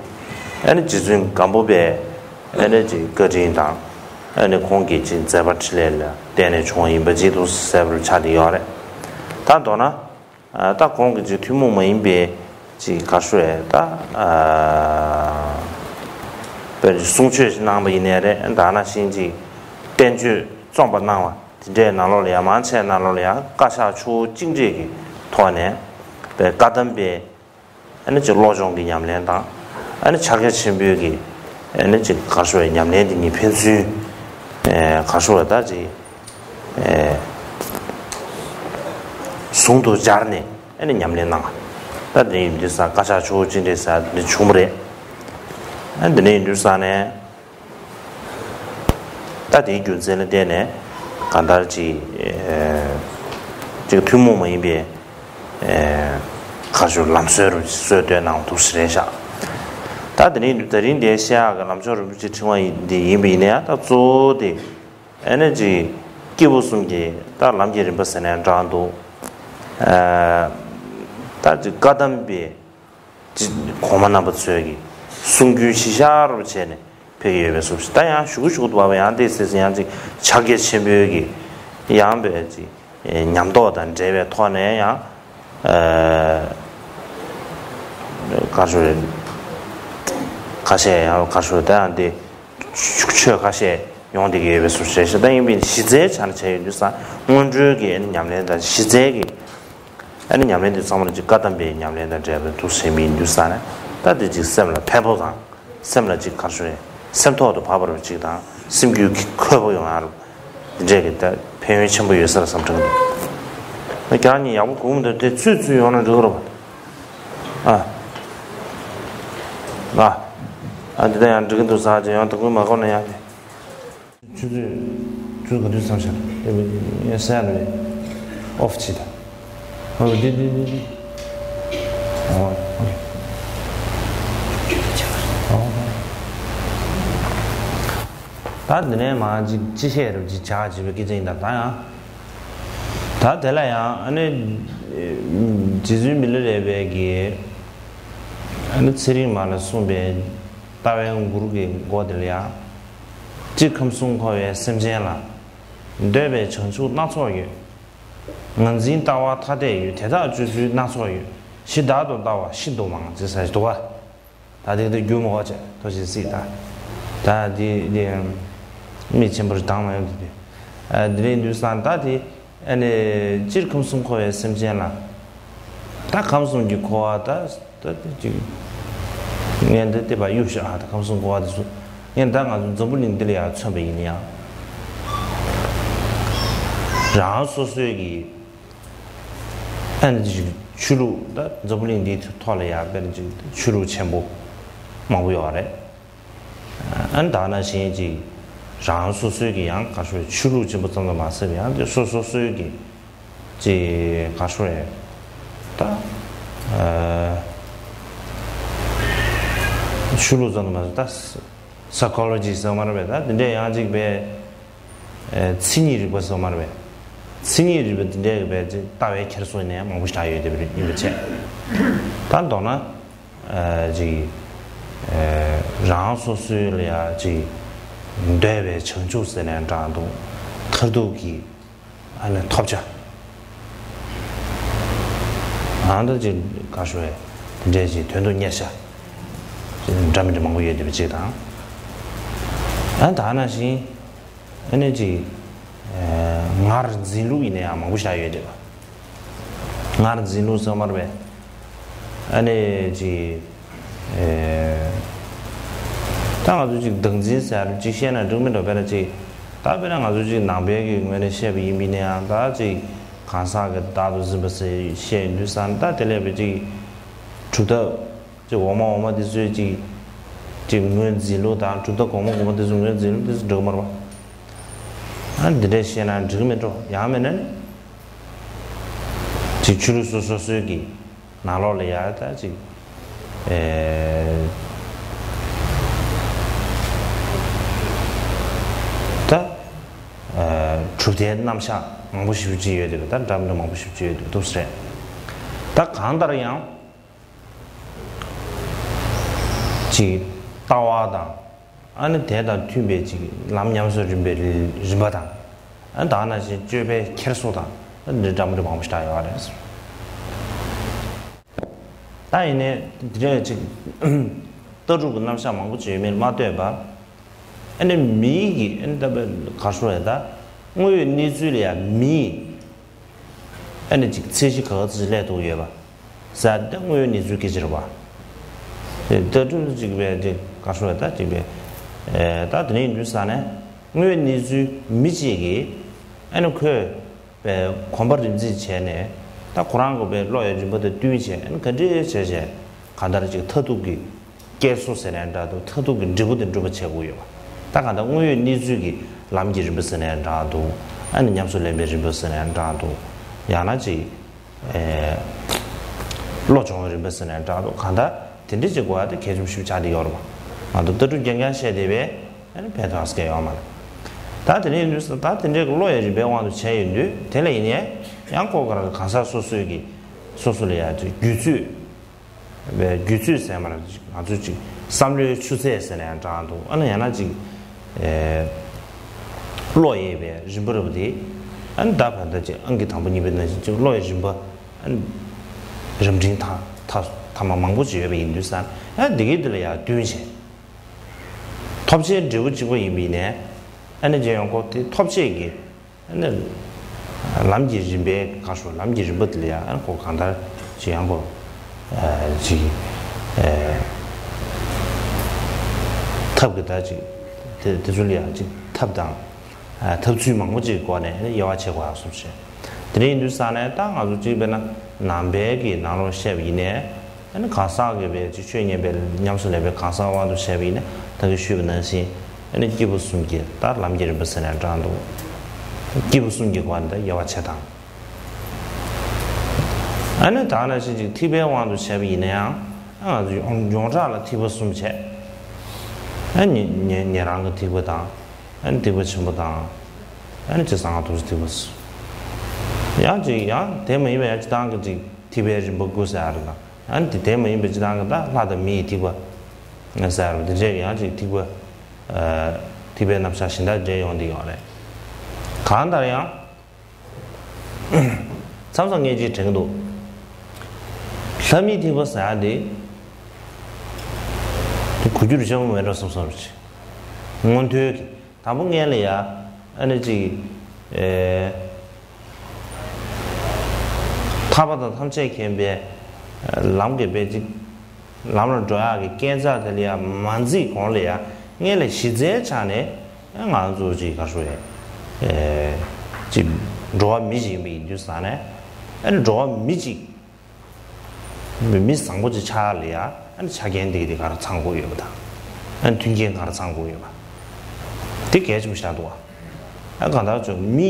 ཨ་ནི་རྗེ་བཙུན་སྒམ་པོ་པའི་ཨ་ནི་ཅིག་བཀའ་དྲིན་དང་ཨ་ནི་ཁོང་གི་ཅིག་མཛད་པ་འཕྲིན་ལས་ལ་བརྟེན་ནས་བྱུང་བ་ཡིན་པ་ཅིག་ཏུ་གསལ་པོར་ཆགས་བསྡད་ཡོད་རེད། ད་མདོར་ན། ད་ཁོང་གིས་ཅིག་ཐུན་མོང་མ་ཡིན་པའི་ཅིག་ག་ཤོད་ད་དཔེར་གསུང་ཆོས་ཤིག་གནང་པ་ཡིན་ནའི་རེད། ད་ནང་བཞིན་ཅིག་བསྟན་བཅོས་རྩོམ་པ་གནང་བ་དེ་འདྲའི་ནང་ལོགས་ལ་ཡང་མང་ཆེ་ནང་ལོགས་ལ་ཡང་བཀའ་ཤག་ཆུ་བོ་གཅིག་འདྲེས་ཀྱི་ཐོག་ནས་དཔེར་བཀའ་གདམས་པའི་ཨ་ནི་ཅིག་བློ་སྦྱོང་གི་ཉམས་ལེན་དང་ཨ་ནི་ཕྱག་རྒྱ་ཆེན་པོའི་གི་ཨ་ནི་ཅིག་ག་ཤོད་ཉམས་ལེན་དེ་གཉིས་ཕན་ཚུན་ག་ཤོད་ད་ཅིག་ཟུང་དུ་སྦྱར་ནས་ཨ་ནི་ཉམས་ལེན་གནང་། ད་དེ་ཡིན་དུས་ས་བཀའ་ཤག་ཆུ་བོ་གཅིག་འདྲེས་ས་འདི་བྱུང་བ་རེད། ཨ་འདི་ནས་ཡིན་དུས་ས་ནས་ད་དེའི་རྒྱུ་མཚན་ལ་བརྟེན་ནས་གང་ལྟར་ཅིག་ཅིག་ཐུན་མོང་མ་ཡིན་པའི་ཁ་ཤོར་ལམ་སྲོལ་རུ་སྲོལ་གཏོད་གནང་འདུག་ཞེས་རེད་ཤག་ད་དེ་ནས་ཡིན་དུས་ད་རིང་འདིའི་བཤད་ཡག་གི་ལམ་མཆོག་རིན་པོ་ཆེ་ཕྲེང་བ་འདི་ཡིན་པ་ཡིན་ན་ཡང་ད་གཙོ་བོ་དེ། ཨ་ནི་ཅིག་སྐྱེས་བུ་གསུམ་གྱི་ད་ལམ་གྱི་རིམ་པ་ཟེར་ནས་འདྲ་འདུག་ད་ཅིག་བཀའ་གདམས་པའི་ཅིག་གོང་མ་རྣམ་པ་ཚོས་ཀྱི་གསུང་རྒྱུན་གཞི་བཞག་རུ་བྱས་ནས་ཕེབས་ཀྱི་ཡོད་པའི་བཟོ་ཞིག་ད་ཡང་ཞུ་གི་ཞུ་གི་འདུག་བ། ཡང་དེ་ཟེར་ཟེར་ཡང་ཅིག་ཕྱག་རྒྱ་ཆེན་པོའི་གི་ཡང་པའི་ཅིག་ཉམས་རྟོགས་དང་འབྲེལ་བའི་ཐོག་ནས་ཡང་ག་ཚོད་ཁ་ཤས་ཡང་ག་ཚོད་ད་ཡང་དེ། ཆོས་ཁ་ཤས་ཡོང་བསྡད་ཀྱི་ཡོད་པའི་བཟོ་ཞིག་རེད་ཤག་ད་ཡིན་པའི་གཞི་རྩའི་ཆ་ནས་བྱས་ཡོད་དུས་ས་སྔོན་འགྲོའི་གི་ཨ་ནི་ཉམས་ལེན་དང་གཞི་རྩའི་གི་ཨ་ནི་ཉམས་ལེན་དེ་ཚང་མ་ལ་ཅིག་བཀའ་གདམས་པའི་ཉམས་ལེན་དང་འབྲེལ་བའི་འདུག་ཟེར་མི་ཡིན་དུས་ས་ནས་ད་དེ་ཅིག་སེམས་ལ་ཕན་པོ་དང་སེམས་ལ་ཅིག་གར་ཞུ་རེད། སེམས་ཐོག་ཏུ་བབས་པ་རུ་ཅིག་དང་སེམས་རྒྱུད་ཀྱི་ཁོལ་པོ་ཡོང་ཡ་རུ་དེ་འདྲས་ཀྱི་ད་ཕན་ཡོན་ཆེན་པོ་ཡོད་ས་ལ་བསམ་དྲན་གྱི་འདུག་ཁྱེད་རང་གཉིས་ཡག་པོ་གོ་གི་མི་འདུག་དེ་ཚུད་ཚུད་ཡོང་ན་འགྲིག་གི་རེད་པ། ཨ། ཨ། ཨ་འདི་ད་ཡང་འགྲིག་གི་འདུག་ཟེར་ཅིག་ཡང་དུ་ཀུན་མ་གོ་ན་ཡང་གི་ཆུ་ཚོད་ཆུ་ག་དུས་མཚམས་བཞག་ཨེ་བི་ཡ་སེ་ལ་བི་ཨོ་ཕི་ཅི་ད། ཨོ་འདི་འདི་འདི་འདི། ཨོ། ཨོ། ད་འདི་ནས་མར་ཅིག་ཅི་བཤད་རུ་ཅིག་བྱ་ཅིག་པའི་སྐད་ཆ་ཡིན། ད་ད་ཡང་ད་དེ་ལ་ཡང་ཨ་ནི་རྗེ་བཙུན་མི་ལ་རས་པའི་གི་ཨ་ནི་ཚེ་རིང་མ་ལ་གསུངས་པའི་ལྟ་བའི་མགུར་གྱི་མགོ་དེ་ལ་ཡང་། སྤྱིར་ཁམས་གསུམ་འཁོར་བའི་སེམས་ཅན་ལ། འདོད་པའི་བྱང་ཆུབ་སྣ་ཚོགས་ཡོད། ངར་འཛིན་ལྟ་བ་ཐ་དད་ཡོད། དེ་དག་སྤྱོད་ཚུལ་སྣ་ཚོགས་ཡོད། གཞི་བདག་ཏུ་ལྟ་བ་ཤིན་ཏུ་མང་། ཅེས་ཟེར་འདུག་པ། ད་དེ་འདི་རྒྱུ་མ་གོ་བྱས་ཐོ་ཞིག་སྲིད་ད། ད་དེ་དེ་མི་ཆེན་པོར་དང་མ་ཡོང་དུས་དེ། དེ་རིང་དུས་སང་ད་དེ་ཨ་ནི་སྤྱིར་ཁམས་གསུམ་འཁོར་བའི་སེམས་ཅན་ལ། ད་ཁམས་གསུམ་གྱི་འཁོར་བ་ད་ད་དེ་ཅིག་ངས་འདི་བལྟས་པ་གཡུག་བཞག་ཨ་ད་ཁམས་གསུམ་འཁོར་བ་དེ་ཚོ་ངས་ད་ང་ཚོ་འཛམ་བུ་གླིང་འདི་ལ་ཡང་མཚོན་པ་ཡིན་ཡང་། རང་སོ་སོའི་གི་ཨ་ནི་ཅིག་ཆོས་ལུགས་ད་འཛམ་བུ་གླིང་འདིའི་ཐོག་ལ་ཡང་དཔེར་ན་ཅིག་ཆོས་ལུགས་ཆེན་པོ་མང་པོ་ཡོད་རེད། ཨ་ནི་ད་ནང་བཞིན་ཅིག་རང་སོ་སོའི་གི་ཡང་ག་ཤོད་ཆོས་ལུགས་ཆེན་པོ་ཙམ་དུ་མ་ཟད་པའི་ཡང་དེ་སོ་སོ་སོའི་གི་ཅིག་ག་ཤོད་རེད་ད། ཨ་ཆོས་ལུགས་ཙམ་དུ་མ་ཟད་ད་སའི་ཀོ་ལོ་ཇི་ཟེར་མ་རེད་པས། ད་དེ་འདྲའི་ཡང་ཅིག་པའི་མཚན་ཉིད་རིག་པ་ཟེར་མ་རེད་པས། མཚན་ཉིད་རིག་པ་འདི་འདྲའི་གི་བས་ཅིག་ལྟ་བའི་འཁྱེར་སོ་ནས་མང་པོ་ཞིག་ཡོད་དེ་ཡིན་པ་བྱས། ད་མདོར་ན་ཅིག་རང་སོ་སོའི་ལ་ཡ་ཅིག་འདོད་པའི་བྱང་ཆུབ་ཟེར་ནས་འདྲ་འདུག་མཐར་ཐུག་གི་ཨ་ནི་ཐོབ་བྱ། ཨ་ནི་ཅིག་ག་ཤོད་དེ་འདྲའི་ཅིག་དོན་དུ་གཉེར་བྱ་འདྲ་མི་འདྲ་མང་པོ་ཡོད་དེ་བ་ཅིག་དང་། ཨ་ནི་ད་ནང་བཞིན། ཨ་ནི་ཅིག་ངར་འཛིན་ལུགས་ཡིན་ན་ཡང་མང་པོ་ཞིག་ཡོད་རེད་པ། ངར་འཛིན་ལུགས་ཟེར་མ་རེད་པས། ཨ་ནི་ཅིག་ད་ང་ཚོ་ཅིག་བདག་འཛིན་ཟེར་ཅིག་བཤད་ན་འགྲིག་མི་འགྲོ། དཔེར་ན་ཅིག་ད་དཔེར་ན་ང་ཚོ་ཅིག་ནང་པའི་གི་ངོས་ནས་བཤད་པ་ཡིན་པ་ཡིན་ན་ཡང་ད་ཅིག་གང་ཟག་གི་བདག་ཏུ་འཛིན་པ་ཟེར་བཤད་ཡོང་དུས་ཙང་ད་དེ་ལས་པའི་ཅིག་གྲུབ་མཐའ། ཅིག་འོག་མ་འོག་མ་དེ་ཚོའི་ཅིག་ཅིག་ངོས་འཛིན་ལུགས་དང་གྲུབ་མཐའ་གོང་མ་གོང་མ་དེ་ཚོའི་ངོས་འཛིན་ལུགས་དེ་ཚོ་འགྲིག་མ་རེད་པ། ཨ་འདི་འདྲས་བཤད་ན་འགྲིག་མི་འགྲོ། ཡང་མིན་ན་ནི་ཅིག་ཆོས་ལུགས་སོ་སོ་སོའི་གི་ནང་ལོགས་ལ་ཡ་ད་ཅིག་ཨེ་ད་ཨེ་གྲུབ་མཐའི་རྣམ་གཞག་མང་པོ་ཞིག་ཅིག་ཡོད་དེ། ད་འདྲ་མི་འདྲ་མང་པོ་ཞིག་ཅིག་ཡོད་དེ་འདུག་ཟེར། ད་གང་ལྟར་ཡང་། ཅིག་ལྟ་བ་དང་། ཨ་ནི་དེ་དང་མཐུན་པའི་ཅིག་ལམ་ཉམས་སུ་ལེན་པའི་རིམ་པ་དང་། ཨ་ནི་ད་ནང་བཞིན་སྤྱོད་པའི་འཁྱེར་སོ་དང་། ཨ་ནི་འདྲ་མི་འདྲ་མང་པོ་ཞིག་ཡོད་རེད། ད་ཡིན་ནའི་འདི་འདྲའི་ཅིག་ལྟ་གྲུབ་ཀྱི་རྣམ་གཞག་མང་པོ་ཅིག་ཡོད་མེད་མ་ལྟོས་པར། ཨ་ནི་མིའི་གི་ཨ་ནི་ད་ག་རེ་ཟེར་ད་དངོས་ཡོད་གནས་ཚུལ་ལ་ཡང་མིའི་ཨ་ནི་ཅིག་ཚད་གཞི་ག་ཚོད་ཅིག་སླེབས་ཐུབ་ཡོད་པ་ཟེར་ད་དངོས་ཡོད་གནས་ཚུལ་སྐད་ཆ་རེད་པ། དེ་ལྟ་གྲུབ་ཅིག་པའི་ཅིག་ག་རེ་ཟེར་ད་ཅིག་པའི་ཨེ་ད་དེ་ནས་ཡིན་དུས་ཙང་ནས་དངོས་ཡོད་གནས་ཚུལ་མི་གཅིག་གིས་ཨ་ནི་ཁོས་པའི་གོམ་པ་རིམ་འཛེགས་བྱས་ནས་ད་ཁོ་རང་གི་པའི་བློ་ཡི་རིམ་པ་དང་བསྟུན་བྱས་ཨ་ནི་ག་འདྲས་བྱས་བྱས་གང་ལྟར་ཅིག་མཐར་ཐུག་གི་སྐྱེལ་སོ་ཟེར་ནའང་འདྲ་འདུག་མཐར་ཐུག་གི་འབྲས་བུ་དེ་འགྲུབ་པ་བྱེད་དགོས་ཡོད་པ། ད་གང་ལྟར་དངོས་ཡོད་གནས་ཚུལ་གྱི་ལམ་གྱི་རིམ་པ་ཟེར་ནའང་འདྲ་འདུག་ཨ་ནི་ཉམས་སུ་ལེན་པའི་རིམ་པ་ཟེར་ནའང་འདྲ་འདུག་ཡང་ན་ཅིག་ཨེ་བློ་སྦྱོང་བའི་རིམ་པ་ཟེར་ནའང་འདྲ་འདུག་གང་ལྟར་དེ་འདྲ་ཅིག་དགོས་ཡ་དེ་གལ་ཆེན་པོ་ཞིག་ཆགས་བསྡད་ཡོད་རེད་པ། ང་ཚོ་ལྟ་གྲུབ་རྐྱང་རྐྱང་བཤད་བསྡད་པས་ཨ་ནི་ཕན་ཐོགས་སྐལ་ཡོད་མ་རེད། ད་དེ་འདྲ་ཡིན་དུས་ད་དེ་འདྲའི་བློ་ཡི་རིམ་པའི་དབང་དུ་བྱས་ཡོང་དུས་དེ་ལ་ཡིན་ནའི་ཡང་ཁོ་ག་རང་གང་ཟག་སོ་སོའི་གི་སོ་སོ་ལ་ཡ་ཅིག་རྒྱུད་ཚོད། བའི་རྒྱུད་ཚོད་ཟེར་མ་རེད། ང་ཚོས་ཅིག་བསམ་བློའི་ཆུ་ཚད་ཟེར་ནའང་འདྲ་འདུག་ཨ་ནི་ཡང་ན་ཅིག་ཨེ་བློ་ཡི་པའི་རིམ་པ་རེད་པ། དེ་ཨ་ནི་ད་བར་ད་ཅིག་ཨང་ཀི་དང་པོ་གཉིས་པའི་ནང་བཞིན་ཅིག་བློ་ཡི་རིམ་པ་ཨ་ནི་རབ་འབྲིང་ཐ་ཐ་ཐ་མ་མང་པོ་ཅིག་ཡོད་པ་ཡིན་དུས་ཙང་ཨ་འདི་གའི་འདི་ལ་ཡང་བསྟུན་བྱས་ཐོབ་བྱའི་འབྲས་བུ་གཅིག་པ་ཡིན་པ་ཡིན་ནའི་ཨ་ནི་རྗེས་ཡོང་གོ་དེ་ཐོབ་བྱེད་ཀྱི། ཨ་ནི་ལམ་གྱི་རིམ་པའི་ག་ཤོ་ལམ་གྱི་རིམ་པ་དེ་ལ་ཡང་ཨ་ནི་ཁོ་གང་ལྟར་ཅིག་ཡང་ཁོ་ཨ་ཅིག་ཨ་ཐབས་ཀྱི་ད་ཅིག་དེ་དེ་ཚོ་ལ་ཡང་ཅིག་ཐབས་དང་ཨ་ཐབས་ཚུལ་མང་པོ་ཅིག་སྒོ་ནས་ཨ་ནི་དབྱེ་བ་ཕྱེ་དགོས་ཡག་བཟོ་བྱས། དེ་འདྲ་ཡིན་དུས་ཙང་ནས་ད་ང་ཚོ་ཅིག་དཔེར་ན་ནང་པའི་གི་ནང་ལོགས་བཤད་པ་ཡིན་ནའི། ཨ་ནི་གང་ཟག་གི་བའི་ཅིག་ཆོས་ཉན་པའི་ཉམས་སུ་ལེན་པའི་གང་ཟག་དབང་དུ་བྱས་པ་ཡིན་ན་ད་གིན་ཞུས་པ་ནང་བཞིན་ཨ་ནི་སྐྱེས་བུ་གསུམ་གྱི་ད་ལམ་གྱི་རིམ་པ་ཟེར་ནའང་འདྲ་འདུག་སྐྱེས་བུ་གསུམ་གྱི་སྒོ་ནས་ད་དབྱེ་བ་ཕྱེ་སྟངས། ཨ་ནི་ད་ནང་བཞིན་ཅིག་ཐེག་པའི་དབང་དུ་བྱས་པ་ཡིན་ན་ཡང་ཨ་ང་ཚོ་ཡོངས་ཡོངས་གྲགས་ལ་ཐེག་པ་གསུམ་བྱས། ཨ་ཉེ་ཉེ་ཉན་རང་གི་ཐེག་པ་དང་། ཨ་ནི་ཐེག་པ་ཆེན་པོ་དང་། ཨ་ནི་ཅིག་གསང་སྔགས་ཐོབ་བྱ་ཐེག་པ། ཡང་ཅིག་ཡང་དེ་མ་ཡིན་པའི་ཡང་སྤྱིར་བཏང་གི་ཅིག་ཐེག་པའི་རིམ་པ་དགུ་ཟེར་ཡ་རེད་ལ། ཨ་ནི་དེ་དེ་མ་ཡིན་པའི་སྤྱིར་བཏང་གི་ད་ལྷ་དང་མི་ཡི་ཐེག་པ་ཟེར་ཡ་རེད། དེ་འདྲས་ཀྱི་ཡང་ཅིག་ཐེག་པ། ཨ། ཐེག་པའི་རྣམ་གཞག་གཞན་དག་འདྲས་ཡོང་བསྡད་ཡོད་རེད། གང་ལྟར་ཡང་། མཚམས་མཚམས་ངས་ཅིག་དྲན་གྱི་འདུག་ལྷ་མིའི་ཐེག་པ་ཟེར་ཡ་དེ། དེ་གོ་རྒྱུ་རེ་ཆེན་པོ་མེད་འགྲོ་བསམ་བསམ་རེད། མངོན་མཐོའི་གི་དང་པོ་ངས་ལ་ཡ། ཨ་ནི་ཅིག་ཨེ། ཐར་པ་དང་ཐམས་ཅད་མཁྱེན་པའི་ལམ་གྱི་དཔེ་ཅིག་ལམ་ལ་འགྲོ་ཡག་གི་རྐྱེན་རྩ་དེ་ལ་ཡ་མ་འཛེགས་གོང་ལ་ཡ། ངས་ལ་གཞི་རྩའི་ཆ་ནས་ང་ཚོ་ཅིག་ག་རེ་ཞུ་དགོས་རེད། ཨེ། ཅིག་འགྲོ་བ་མི་ཞིག་ཡིན་པ་ཡིན་དུས་ཙང་ནས། ཨ་ནི་འགྲོ་བ་མི་ཅིག་མི་མི་བཟང་པོ་ཅིག་ཆགས་ཡག་ལ་ཡ། ཨ་ནི་ཆ་རྐྱེན་དེ་དེ་ག་རེ་ཚང་དགོས་ཡོད་པ་དང་། ཨ་ནི་མཐུན་རྐྱེན་ག་རེ་ཚང་དགོས་ཡོད་པ། དེ་གལ་ཆེན་པོ་ཆགས་འདུག་བ། ཨ། གང་ལྟར་ཅིག་མི་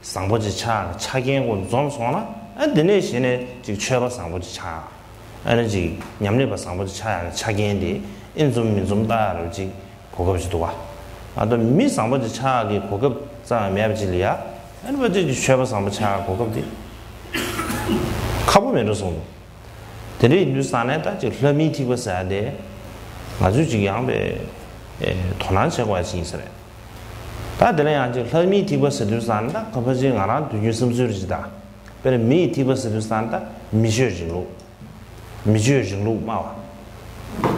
བཟང་པོ་ཅིག་ཆགས་ཡག་ཆ་རྐྱེན་ཀུན་འཛོམས་སོང་ན། ཨ། དེ་ནས་གཞི་ནས་ཅིག་ཆོས་པ་བཟང་པོ་ཅིག་ཆགས་ཡག་ཨ་ནི་ཅིག་ཉམས་ལེན་པ་བཟང་པོ་ཅིག་ཆགས་ཡག་གི་ཆ་རྐྱེན་དེ་ཨེ་འཛོམས་མི་འཛོམས་ལྟ་ཡག་རེད་ཅིག་གོ་སྐབས་ཅིག་འདུག་བ། ང་ཚོ་མི་བཟང་པོ་ཅིག་ཆགས་ཡག་གི་གོ་སྐབས་ཙམ་ཡང་མེད་པ་ཅིག་ལ་ཡ། ཨ་ནི་ཕལ་ཆེར་ཅིག་ཆོས་པ་བཟང་པོ་ཆགས་ཡག་གོ་སྐབས་དེ་ཁག་པོ་མེད་འགྲོ་སོང་འདུག་དེ་འདྲ་ཡིན་དུས་ཙང་ནས་ད་ཅིག་ལྷ་མིའི་ཐེག་པ་ཟེར་ཡག་དེ་ང་ཚོས་ཅིག་ཡང་དཔེ་དོ་སྣང་བྱེད་དགོས་ཡག་ཅིག་ཡིན་ས་རེད། ད་དེ་ལ་ཡང་ཅིག་ལྷ་མིའི་ཐེག་པ་ཟེར་དུས་ཙང་ནས་ད་ཁ་ཕལ་ཆེར་ང་རང་དུས་རྒྱུན་བསམ་ཚུལ་རེ་ཅིག་ད། དཔེར་ན་མི་ཡི་ཐེག་པ་ཟེར་དུས་ཙང་ད་མི་ཆོས་རིང་ལུགས། མི་ཆོས་རིང་ལུགས་སྨྲ་བ།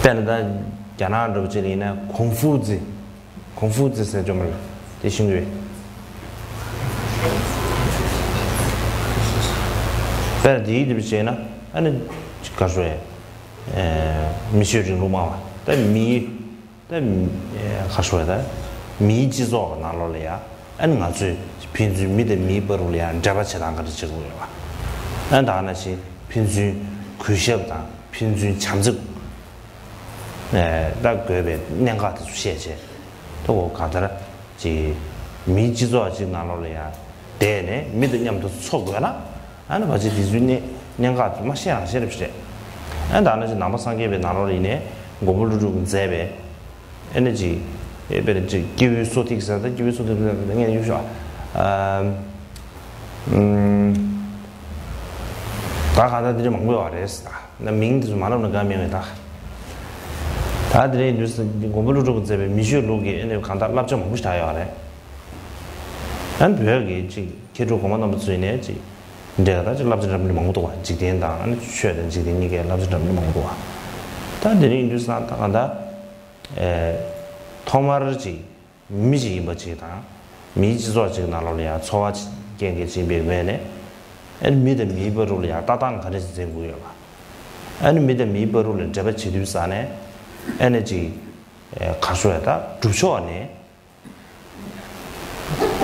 དཔེར་ན་ད་རྒྱ་ནག་འདྲ་པོ་ཅིག་ལ་ཡིན་ན་ཀུང་ཧྥུ་ཙི། ཀུང་ཧྥུ་ཙི་ཟེར་ཅོག་མ་རེད། དེ་ཤེས་ཀྱི་ཡོད། དཔེར་ན་དེའི་འདི་པ་བྱས་ན་ཨ་ནི་ག་རེ་ཟེར། མི་ཆོས་རིང་ལུགས་སྨྲ་བ། ད་མི། ད་ག་རེ་ཟེར་ད། མིའི་སྤྱི་ཚོགས་ཀྱི་ནང་ལོགས་ལ་ཡ། ཨ་ནི་ང་ཚོས་ཕན་ཚུན་མི་དང་མིའི་བར་དུ་ལ་ཡ་འབྲེལ་བ་བྱེད་སྟངས་ག་འདྲ་བྱེད་དགོས་ཡོད་པ། ཨ་ནི་ད་ག་ནང་བཞིན་ཕན་ཚུན་གུས་ཞབས་དང་ཕན་ཚུན་བྱམས་བརྩེ། ད་དགོས་པའི་གནད་འགག་དེ་ཚོ་བཤད་བྱས། ད་འོ་གང་ལྟར་ཅིག་མིའི་སྤྱི་ཚོགས་ཅིག་ནང་ལོགས་ལ་ཡ། བསྡད་ནས་མི་དང་མཉམ་དུ་འཚོ་དགོས་ན། ཨ་ནི་ཕལ་ཆེར་དེ་ཚོའི་གནད་གནད་འགག་མ་ཤེས་རང་ཤེས་རེད་པ་རེད། ཨ་ནི་ད་ནང་བཞིན་ནང་པ་སངས་རྒྱས་པའི་ནང་ལོགས་ཡིན་ནའི་མགོན་པོ་ཀླུ་སྒྲུབ་ཀྱིས་མཛད་པའི། ཨ་ནི་ཅིག་ཨེ་དཔེར་ན་ཅིག་སྐྱེས་བུའི་སོ་ཐིག་ཟེར་ད་སྐྱེས་བུའི་སོ་ཐིག་ཟེར་ད་ངས་ཡོད་ཤོག་ཨ། ཨམ། ད་གང་ལྟར་དེ་འདྲ་མང་པོ་ཡོད་རེད་ཟེར་ད། ན་མིང་དེ་ཚོ་མ་ལབ་ན་དགའ་མི་ཡོང་ངས་ད། ད་དེ་རིང་དུས་སུ་མགོན་པོ་ཀླུ་སྒྲུབ་ཀྱིས་མཛད་པའི་མི་ཆོས་ལུགས་ཀྱི་ཨ་ནི་གང་ལྟར་བསླབ་བྱ་མང་པོ་ཞིག་ཡོད་རེད། ཨ་ནི་བོད་ཀྱི་ཅིག་མཁས་གྲུབ་གོང་མ་རྣམ་པ་ཚོས་ནས་ཅིག་འདྲ་ད་ཅིག་བསླབ་བྱ་འདྲ་མི་མང་པོ་འདུག་བ། འཇིག་རྟེན་དང་ཨ་ནི་ཆོས་དང་འཇིག་རྟེན་གཉིས་ཀའི་བསླབ་བྱ་འདྲ་མི་མང་པོ་འདུག་བ། ད་དེ་རིང་དུས་སུ་ད་གང་ལྟར་ཨེ་ཐོག་མར་ཅིག་མི་ཞིག་ཡིན་པ་ཅིག་དང་། མིའི་སྤྱི་ཚོགས་ཅིག་ནང་ལོགས་ལ་ཡང་འཚོ་བ་སྐྱེལ་མཁན་ཅིག་ཡིན་པའི་ངོས་ནས། ཨ་ནི་མི་དང་མིའི་བར་དུ་ལ་ཡང་ལྟ་སྟངས་ག་འདྲ་ཞིག་འཛིན་དགོས་ཡོད་པ། ཨ་ནི་མི་དང་མིའི་བར་དུ་ལ་འབྲེལ་བ་བྱེད་དུས་ཙང་ནས། ཨ་ནི་ཅིག་ཨེ་ག་རེ་ཞུ་དགོས་རེད་ད། སྒྲུབ་ཕྱོགས་ནས་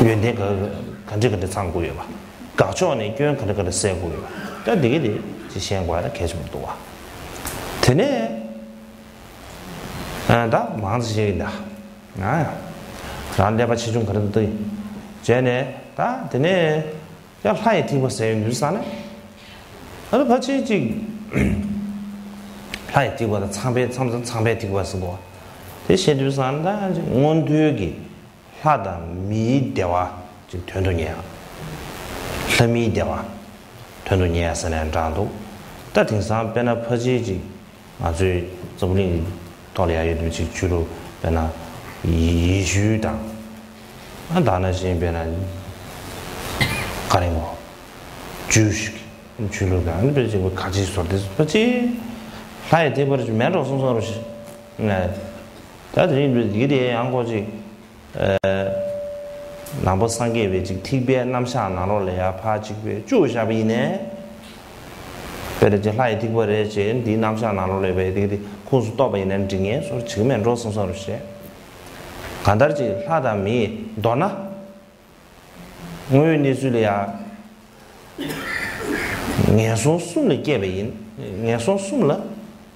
ཡོན་ཏན་ག་ག་འདྲ་ག་འདྲ་ཚང་དགོས་ཡོད་པ། དགག་ཕྱོགས་ནས་སྐྱོན་ག་འདྲ་ག་འདྲ་སེལ་དགོས་ཡོད་པ། ད་འདི་ག་དེ་ཅིག་ཤེས་དགོས་ཡ་ད་གལ་ཆེན་པོ་འདུག་བ། དེ་ནས་ཨ་ད་མང་ཙམ་བཤད་ཀྱི་ཡིན་ད། ང་ཡང་རང་ཀླད་པ་ཆེ་ཆུང་ག་རེ་འདུག་ད། བྱས་ནས་ད་དེ་ནས་ཡང་ལྷ་ཡི་ཐེག་པ་ཟེར་ཡོང་དུས་ཙང་ནས། ཨ་ད་ཕལ་ཆེར་ཅིག་ལྷ་ཡི་ཐེག་པ་དང་མཚམས་པའི་མཚམས་མཚམས་མཚམས་པའི་ཐེག་པ་ཟེར་འདུག་བ། དེ་བཤད་དུས་ཙང་ནས་ད་ཅིག་མངོན་མཐོའི་གི་ལྷ་དང་མིའི་བདེ་བ་ཅིག་དོན་དུ་གཉེར་ཡ། ལྷ་མིའི་བདེ་བ་དོན་དུ་གཉེར་ཡ་ཟེར་ནས་དྲངས་འདུག་ད་དེང་སང་དཔེར་ན་ཕལ་ཆེར་ཅིག་ང་ཚོའི་འཛམ་བུ་གླིང་གི་ཐོག་ལ་ཡ་ཡོད་དུས་ཅིག་ཆོས་ལུགས་དཔེར་ན་ཡེ་ཤུ་དང་། ཨ་ད་ནང་བཞིན་དཔེར་ན་ག་རེ་མོ། ཇུའུ་ཤི་ཆོས་ལུགས་དང་ཨ་ནི་དཔེ་ཅིག་ག་ཅིག་བཟོ་དེ་ཕལ་ཆེར་ལྷ་ཡི་ཐེག་པ་རེ་ཅིག་མེད་འགྲོ་སོང་སོང་རུ་ཞིག་ད་དེ་རིང་འདི་དེ་ཡང་ཁོ་ཅིག་ནང་པ་སངས་རྒྱས་པའི་ཅིག་ཐེག་པའི་རྣམ་གཞག་ནང་ལོགས་ལ་ཡ་ཕར་ཅིག་པའི་བཅུག་བཞག་པ་ཡིན་ནའི། དཔེར་ན་ཅིག་ལྷ་ཡི་ཐེག་པ་རེད་ཅེས་འདིའི་རྣམ་གཞག་ནང་ལོགས་ལ་ཡ་པའི་དེ་དེ་ཁུངས་སུ་གཏོགས་པ་ཡིན་ན་འགྲིག་ངེས་སོར་ཅིག་མེད་འགྲོ་སོང་སོང་རུ་ཞེས། གང་ལྟར་ཅིག་ལྷ་དང་མི་མདོར་ན། དངོས་ཡོད་གནས་ཚུལ་ལ་ཡ། ངན་སོང་གསུམ་ལ་སྐྱེས་པ་ཡིན། ངན་སོང་གསུམ་ལ།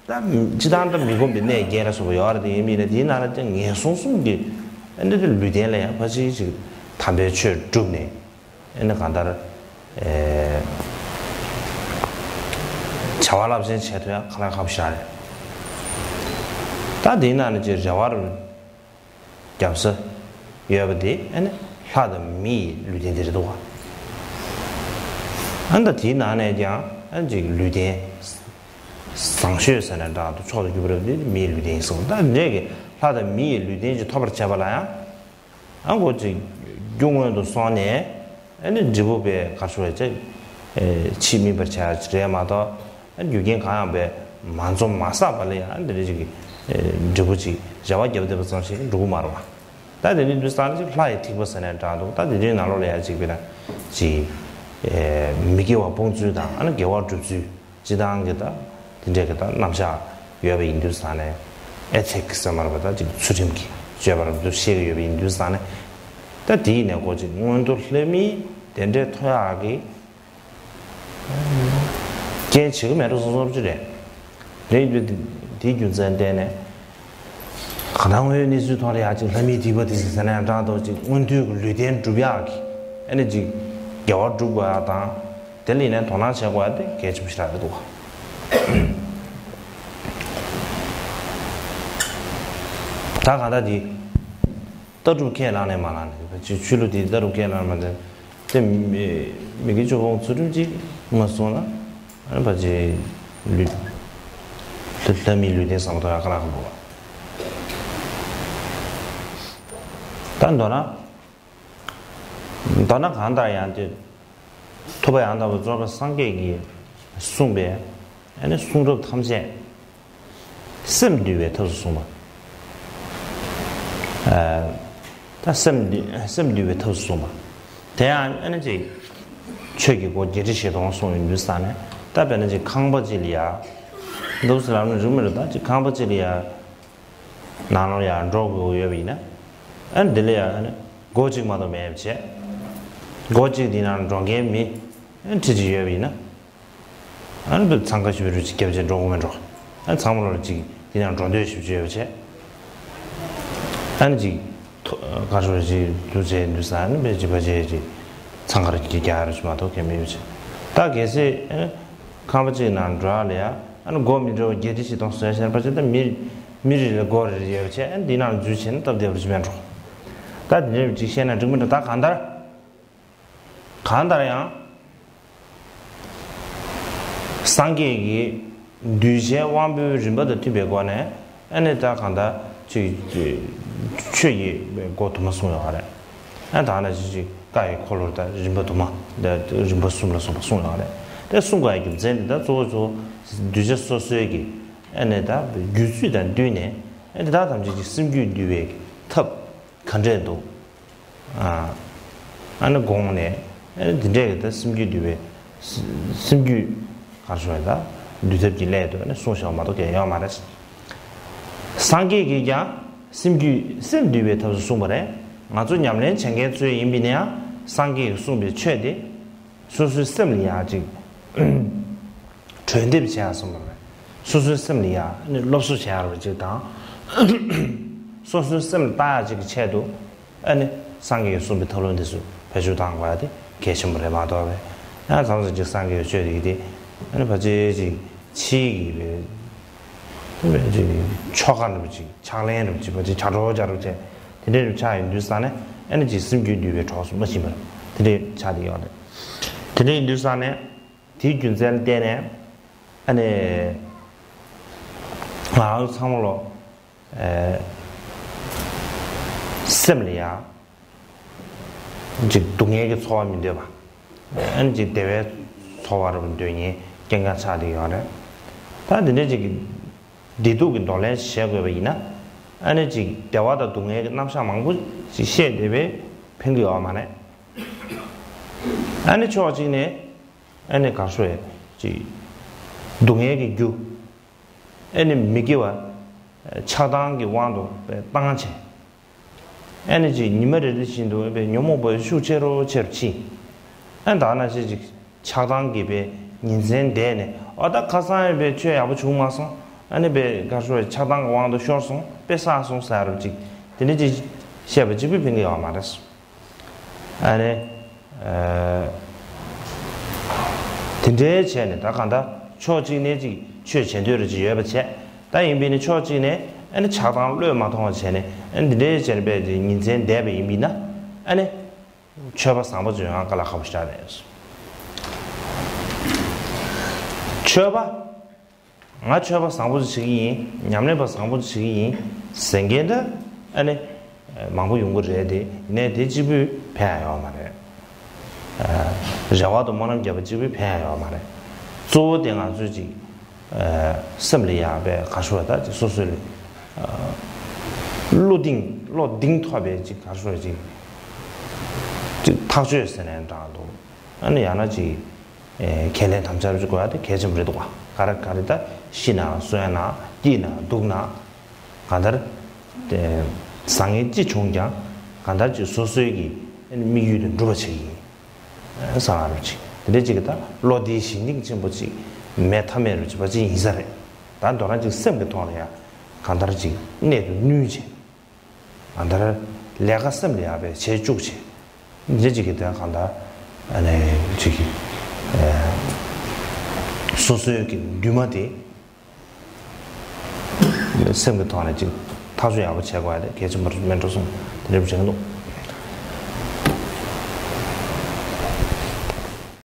ད་སྤྱི་བཏང་ད་མི་ཁོམ་པའི་གནས་བརྒྱད་ལ་སོགས་པ་ཡོད་རེད་དེ་ཡིན་མིན་ལ་དེའི་ནང་ལ་ཀྱང་ངན་སོང་གསུམ་གྱི་ཨ་ནི་དེ་ལུས་རྟེན་ལ་ཡང་ཕལ་ཆེར་ཅིག་དམ་པའི་ཆོས་བསྒྲུབས་ནས་ཨ་ནི་གང་ལྟར་ཨེ་བྱ་བ་རླབས་ཆེན་བྱེད་ཐུབ་ཡ་ཁ་ལག་ཁ་བོ་ཞིག་རེད། ད་དེའི་ནང་ནས་ཅིག་རེ་བ་རུ། རྒྱབ་ས་ཡོད་པ་དེ་ཨ་ནི་ལྷ་དང་མི་ཡི་ལུས་རྟེན་དེ་རེད་འདུག་བ། ཨ་ནི་ད་དེའི་ནང་ནས་ཀྱང་ཨ་ནི་ཅིག་ལུས་རྟེན་བཟང་ཤོས་ཟེར་ནས་འདྲ་འདུག་ཕྱོགས་སུ་གྱུར་པ་རེད་པ། དེ་མི་ཡི་ལུས་རྟེན་ཡིན་གསུངས། ད་འདྲས་ཀྱི་ལྷ་དང་མི་ཡི་ལུས་རྟེན་ཅིག་ཐོབ་པར་བྱས་པ་ལ་ཡང་། ཨ་ཁོ་ཅིག་རྒྱུ་སྔོན་དུ་སོང་ནས་ཨ་ནི་འབྲས་བུ་པའི་གར་ཤོར་བའི་ཚེ་ཕྱིས་སྨིན་པར་བྱ་རེད་མ་གཏོགས། ཨ་རྒྱུ་རྐྱེན་གང་ཡང་པའི་མ་འཛོམས་མ་བསགས་པ་ལ་ཡང་འདི་འདྲ་ཅིག་གི་འབྲས་བུ་ཅིག་རེ་བ་བརྒྱབ་བསྡད་པ་ཙམ་ཞིག་འགྲོ་གི་མ་རེད་བ། ད་དེ་ནི་འདུག་སྟངས་ཅིག་ལྷ་ཡི་ཐེག་པ་ཟེར་ནས་འདྲ་འདུག་ད་དེ་འདྲའི་ནང་ལོགས་ལ་ཡང་ཅིག་དཔེར་ན་ཅིག་མི་དགེ་བ་སྤོང་ཚུལ་དང་ཨ་ནི་དགེ་བ་སྒྲུབ་ཚུལ། སྤྱི་བཏང་གི་ད་དེ་འདྲས་ཀྱི་ད་རྣམ་གཞག་ཡོད་པ་ཡིན་དུས་ཙང་ནས། ཨེ་ཐིག་ཟེར་མ་རེད་པ། ད་ཅིག་ཚུལ་ཁྲིམས་ཀྱི་སྤྱོད་པ་རབ་ཏུ་ཤེས་ཀྱི་ཡོད་པ་ཡིན་དུས་ཙང་ནས། ད་དེ་ཡིན་ནས་ཁོ་ཅིག་མངོན་མཐོ་ལྷ་མིའི་གདན་འདྲེན་ཐོབ་ཡག་གི་རྐྱེན་བྱེད་ཀྱི་མེད་འགྲོ་སོང་སོང་ཅི་རེད། རེད་འདུག་དེའི་རྒྱུ་མཚན་བརྟེན་ནས། གང་ལྟར་དངོས་ཡོད་གནས་ཚུལ་ཐོག་ལ་ཡང་ཅིག་ལྷ་མིའི་ཐེག་པ་དེ་ཟེར་ན་ཡང་འདྲ་འདུག་ཅིག་མངོན་མཐོའི་ལུས་རྟེན་སྒྲུབ་ཡག་གི་ཨ་ནི་ཅིག་དགེ་བ་སྒྲུབ་དགོས་ཡག་དང་། དེ་ལ་ཡིན་ནའི་དོ་སྣང་བྱེད་དགོས་ཡག་དེ་གལ་ཆེན་པོ་ཞེ་དྲག་རེད་འདུག་ད་གང་ལྟར་དེ་ལྟ་གྲུབ་ཁས་བླངས་ནས་མ་བླངས་ནས་ཕལ་ཆེར་ཆོས་ལུགས་དེ་ལྟ་གྲུབ་ཁས་བླངས་མ་བླངས་དེ་མི་མི་དགེ་བཅུ་སྤོང་ཚུལ་ཁྲིམས་ཅིག་མ་བསྲུངས་ན། ཨ་ནི་ཕལ་ཆེར་ལུས་ལྷ་མིའི་ལུས་རྟེན་བཟང་པོ་ཐོབ་ཡག་དཀའ་ལས་ཁག་པོ། ད་མདོར་ན། མདོར་ན་གང་ལྟར་ཡང་དེ། ཐུབ་པ་ཡང་དག་པར་རྫོགས་པའི་སངས་རྒྱས་ཀྱིས་གསུངས་པའི་ཨ་ནི་གསུང་རབ་ཐམས་ཅད་སེམས་འདུལ་བའི་ཐབས་སུ་གསུངས་པ། ཨ། ད་སེམས་འདུལ་སེམས་འདུལ་བའི་ཐབས་སུ་གསུངས་པ། དེ་ཡང་ཨ་ནི་ཅིག་ཆོས་ཀྱི་སྒོ་བརྒྱད་ཁྲི་བཞི་སྟོང་གསུངས་ཡོང་དུས་ཙང་ནས། ད་དཔེར་ན་ཅིག་ཁང་པ་ཅིག་ལ་ཡ། འདུག་སེ་ལབ་ན་རིགས་མི་རིགས། ད་ཅིག་ཁང་པ་ཅིག་ལ་ཡ། ནང་ལོགས་ཡར་འགྲོ་དགོས་ཡོད་པ་ཡིན་ན། ཨ་ནི་འདི་ལ་ཡ་ཨ་ནི་སྒོ་གཅིག་མ་གཏོགས་མེད་པ་བྱས། སྒོ་གཅིག་འདི་ནང་འགྲོ་མཁན་མི་ཨ་ནི་ཁྲི་གཅིག་ཡོད་པ་ཡིན་ན། ཨ་ནི་འཚང་ཁ་ཞེ་པོ་ཅིག་བརྒྱབ་བྱས་འགྲོ་དགོས་མེད་འགྲོ། ཨ་ནི་ཚང་མ་ལོག་ཅིག་འདི་ནང་འགྲོ་འདོད་ཞེ་པོ་ཅིག་ཡོད་པ་བྱས། ཨ་ནི་ཅིག་ཐོ་ག་རེ་ཞེ་པོ་ཅིག་འདུག་བྱས་འདུག་ས། ཨ་ནི་དཔེ་ཅིག་ཕལ་ཆེར་ཅིག་འཚང་ཁ་རེ་ཅིག་རྒྱག་ཡག་རེ་ཅིག་མ་གཏོགས་གང་མེད་པ་བྱས། ད་གལ་སྲིད་ཨ་ནི་ཁང་པ་ཅིག་ནང་འགྲོ་ཡག་ལ་ཡ། ཨ་ནི་སྒོ་མི་འདྲ་བ་བརྒྱད་ཁྲི་བཞི་སྟོང་བཟོས་བཞག་པ་ཅིག་ད་མི་མི་རེ་རེ་སྒོ་རེ་རེ་ཡོད་པ་བྱས། ཨ་ནི་འདི་ནང་འཛུལ་བྱས་ན་སྟབས་བདེ་བ་ཅིག་མེད་འགྲོ། ད་འདི་འདྲ་ཅིག་བཤད་ན་འགྲིག་མི་འགྲོ། ད་གང་ལྟར་གང་ལྟར་ཡང་སངས་རྒྱས་ཀྱི་གདུལ་བྱའི་དབང་པོའི་རིམ་པ་དང་མཐུན་པའི་སྒོ་ནས། ཨ་ནི་ད་གང་ལྟར་ཅིག་ཆོས་ཀྱི་སྒོ་དུ་མ་གསུངས་ཡོད་རེད། ཨ་ད་ནི་ཅིག་ཅིག་བཀའ་ཡི་འཁོར་ལོར་ད་རིམ་པ་དུ་མ། ད་རིམ་པ་གསུམ་ལ་སོགས་པ་གསུངས་ཡོད་རེད། དེ་གསུང་དགོས་ཡག་རྒྱུ་མཚན་དེ་ད་གཙོ་བོ་གཙོ་བོ་གདུལ་བྱ་སོ་སོའི་གི་ཨ་ནི་ད་རྒྱུད་ཚུལ་དང་བསྟུན་ནས། ཨ་ནི་ད་ཐམས་ཅད་ཀྱི་སེམས་རྒྱུད་འདུལ་བའི་ཐབས་ག་འདྲས་འདུག་ཨ་ཨ་ནི་དགོངས་ནས། ཨ་ནི་འདི་འདྲས་ཀྱི་ད་སེམས་རྒྱུད་འདུལ་བའི་སེམས་རྒྱུད་ག་རེ་ཞུ་བ་ད་འདུལ་ཐབས་ཀྱི་སླད་དུ་ཨ་ནི་གསུངས་བཞག་མ་གཏོགས་གང་ཡང་ཡོད་མ་རེད། སངས་རྒྱས་ཀྱིས་ཀྱང་སེམས་རྒྱུད་སེམས་འདུལ་བའི་ཐབས་སུ་གསུངས་པ་རེད། ང་ཚོ་ཉམས་ལེན་བྱེད་མཁན་ཚོས་ཡིན་པ་ཡིན་ན་ཡང་། སངས་རྒྱས་ཀྱིས་གསུངས་པའི་ཆོས་དེ་སོ་སོའི་སེམས་ལ་ཡང་ཅིག་གྲོས་འདེབས་བྱེད་ཡག་གསུངས་པ་རེད། སོ་སོའི་སེམས་ལ་ཡང་ཨ་ནི་སློབ་གསོ་བྱེད་ཡག་རེད་པ་ཅིག་དང་། སོ་སོའི་སེམས་ལ་བལྟ་ཡག་ཅིག་གི་ཆེད་དུ། ཨ་ནི་སངས་རྒྱས་ཀྱིས་གསུངས་པའི་ཐབས་ལམ་འདི་ཚོ་བེད་སྤྱོད་གཏང་དགོས་ཡག་དེ་གལ་ཆེན་པོ་རེད་མ་གཏོགས་པས། ཡང་མཚམས་མཚམས་ཅིག་སངས་རྒྱས་ཀྱི་ཆོས་དེ་གི་དེ་ཨ་ནི་ཕལ་ཆེར་ཅིག་ཕྱིའི་གི་བའི་དེ་བས་ཅིག་ཆོ་ག་འདྲ་པོ་ཅིག་ཕྱག་ལེན་འདྲ་པོ་ཅིག་པ་ཅིག་བྱ་སྒྲོ་སྦྱར་རོགས་བྱས། དེ་འདྲའི་ཆགས་ཡོང་དུས་ཙང་ནས། ཨ་ནི་ཅིག་སེམས་རྒྱུད་འདུལ་བའི་གྲོགས་སུ་མ་ཕྱིན་པར་དེ་འདྲའི་ཆགས་བསྡད་ཡོད་རེད། དེ་འདྲ་ཡིན་དུས་ཙང་ནས། དེའི་རྒྱུ་མཚན་ལ་བརྟེན་ནས། ཨ་ནི་ང་རང་ཚོ་ཚང་མ་ལོ། ཨེ། སེམས་ལ་ཡང་ཅིག་སྡུག་བསྔལ་གྱི་ཚོར་བ་མི་འདོད་པ། ཨ་ནི་ཅིག་བདེ་བའི་ཚོར་བ་རུ་འདོད་མཁན་རྐྱང་རྐྱང་ཆགས་བསྡད་ཡོད་རེད། ད་འདི་འདྲའི་ཅིག་བདེ་སྡུག་གི་འདོར་ལེན་བྱེད་དགོས་པ་ཡིན་ན། ཨ་ནི་ཅིག་བདེ་བ་དང་སྡུག་བསྔལ་གྱི་རྣམ་གཞག་མང་པོ་ཅིག་བཤད་བསྡད་པས་ཕན་གྱི་ཡོད་མ་རེད། ཨ་ནི་ཕྱོགས་གཅིག་ནས། ཨ་ནི་ག་རེ་ཞུ་ཡ་ཅིག་སྡུག་བསྔལ་གྱི་རྒྱུ། ཨ་ནི་མི་དགེ་བ་ཆགས་སྡང་གི་དབང་དུ་བཏང་བྱས། ཨ་ནི་ཅིག་ཉི་མ་རེ་རེ་བཞིན་དུ་ཨ་ནི་ཉོན་མོངས་པ་ཤུགས་ཆེ་རུ་ཆེ་རུ་ཕྱིན། ཨ་ནི་ད་ནང་བཞིན་ཅིག་ཆགས་སྡང་གིས་པའི་ཉིན་མཚན་འདས་ནས། ཨོ་ད་ཁ་སང་ཡོད་པའི་ཆོས་ཡག་པོ་བྱུང་མ་སོང་། ཨ་ནི་པའི་ག་རེ་ཞུ་ཡ་ཆགས་སྡང་གི་དབང་དུ་ཤོར་སོང་། དཔེ་བསགས་སོང་ཟེར་རུ་ཅིག་དེ་འདྲ་ཅིག་བཤད་པ་གཅིག་པུས་ཕན་གྱི་ཡོད་མ་རེད། ཨ་ནི། ཨ། དེ་འདྲའི་བྱས་ནས་ད་གང་ལྟར་ཕྱོགས་གཅིག་ནས་ཅིག་ཆོས་བྱེད་འདོད་རེ་ཅིག་ཡོད་པ་བྱས། ད་ཡིན་པས་ནི་ཕྱོགས་གཅིག་ནས་ཨ་ནི་ཆགས་སྡང་བློས་མ་ཐོངས་པ་བྱས་ནས། ཨ་ནི་འདི་འདྲའི་བྱས་ནས་པས་ཀྱི་ཉིན་མཚན་འདས་པ་ཡིན་པས་ན། ཨ་ནི་མཆོད་པ་བཟང་པོ་བྱུང་ཡང་དཀའ་ལས་ཁག་པོ་ཞེ་དྲག་རེད། མཆོད་པ། ང་མཆོད་པ་བཟང་པོ་ཅིག་བྱེད་ཀྱི་ཡིན། ཉམས་ལེན་པ་བཟང་པོ་ཅིག་བྱེད་ཀྱི་ཡིན་ཟེར་མཁན་འདྲ་ཨ་ནི་མང་པོ་ཡོང་གི་རེད་དེ། ཡིན་ནའི་དེ་གཅིག་པུས་ཕན་ཡང་ཡོད་མ་རེད། རེ་བ་དང་སྨོན་ལམ་བརྒྱབ་པ་གཅིག་པུས་ཕན་ཡང་ཡོད་མ་རེད། གཙོ་བོ་དེ་ང་ཚོས་ཅིག་སེམས་ལ་ཡག་པའི་ག་ཤོད་ད་ཅིག་སོ་སོ་ལ་བློ་གདེང་བློ་གདེང་ཐོབ་པའི་ཅིག་ག་ཤོད་ཅིག་ཅིག་ཐག་གཅོད་ཟེར་ནའི་འདྲ་འདུག་ཨ་ནི་ཡང་ན་ཅིག་ཁས་ལེན་དམ་བཅའ་ཅིག་དགོས་ཡ་དེ་གལ་ཆེན་པོ་རེད་འདུག་ག་ག་རེ་ག་རེ་ད་ཤི་ན་གསོན་ན་སྐྱིད་ན་སྡུག་ན་གང་ལྟར་བཟང་ངན་ཅི་བྱུང་ཀྱང་གང་ལྟར་ཅིག་སོ་སོའི་གི་དམིགས་ཡུལ་དེ་འགྲུབ་པ་བྱེད་ཀྱི་ཡིན། བསམ་ཡ་རུ་ཅིག་དེ་འདྲའི་ཅིག་གི་ད་བློ་བདེའི་ཞི་འཇིགས་ཆེན་པོ་ཅིག་མེད་ཐབས་མེད་རུ་ཅིག་པ་ཅིག་ཡིན་ས་རེད། ད་མདོར་ན་ཅིག་སེམས་ཀྱི་ཐོག་ལ་ཡ་གང་ལྟར་ཅིག་གནད་དུ་བསྣུན་བྱས། གང་ལྟར་ལས་ཀ་སེམས་ལ་ཡག་པའི་བྱེད་བཅུག་བྱས། འདི་ཅིག་གི་དོན་གང་ལྟར་ཨ་ནི་ཅིག་གི་ཨ་སོ་སོའི་གི་འདུན་མ་དེ་སེམས་ཀྱི་ཐོག་ནས་ཅིག་ཐག་གཅོད་ཡག་པོ་བྱེད་དགོས་ཡ་དེ་གལ་ཆེན་པོ་རེད་མེད་འགྲོ་སོང་དེ་འདྲ་བྱེད་ཀྱི་འདུག